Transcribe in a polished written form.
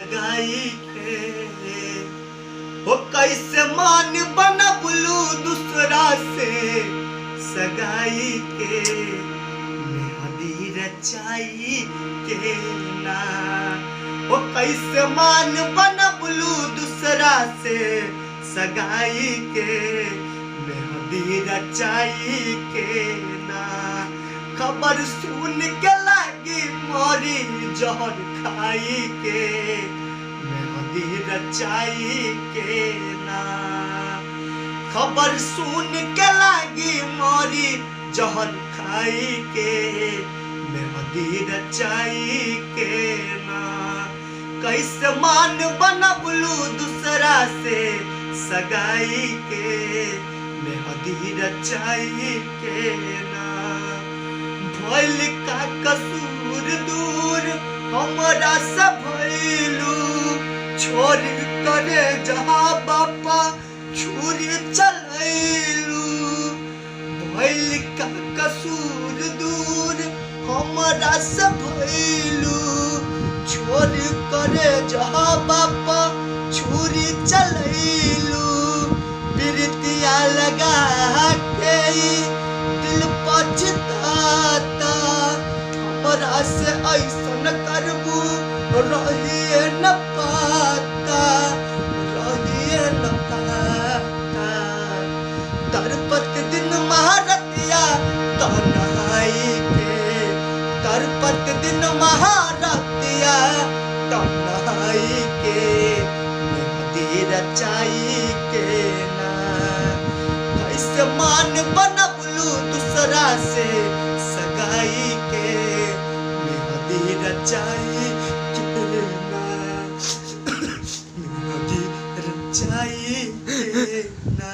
लगाई के हो कैसे मान बनबलू दूसरा से सगाई के, मेहंदी रचाई के ना। ओ कैसे मान बनबलू दूसरा से सगाई के, मेहंदी रचाई के ना। खबर सुन के लागी मोरी जहर खाई के, मेहंदी रचाई के ना। खबर सुन के लागी मोरी जहर खाई के, मेहंदी रचाई के ना। कैसे मान बनबलू दूसरा से सगाई के, मेहंदी रचाई के ना। भइल का कसूर दूर हमरा से भइलू, छोड़ करे जहाँ बापा छुरी चलैलू। भइल का कसूर दूर हमरा से भइलू, छोड़ करे जहाँ बापा छुरी चलैलू। प्रीतिया लगा के दिल पछताता, हमरा से ऐसन करबू रहिए न पाता, रहिए न पाता। तरपत दिन महारतिया तन्हाई के, तरपत दिन महारतिया तन्हाई के, मेहंदी रचाई के ना। कैसे मान बनबलू दूसरा से सगाई के, मेहंदी रचाई के ना, मेहंदी रचाई के ना।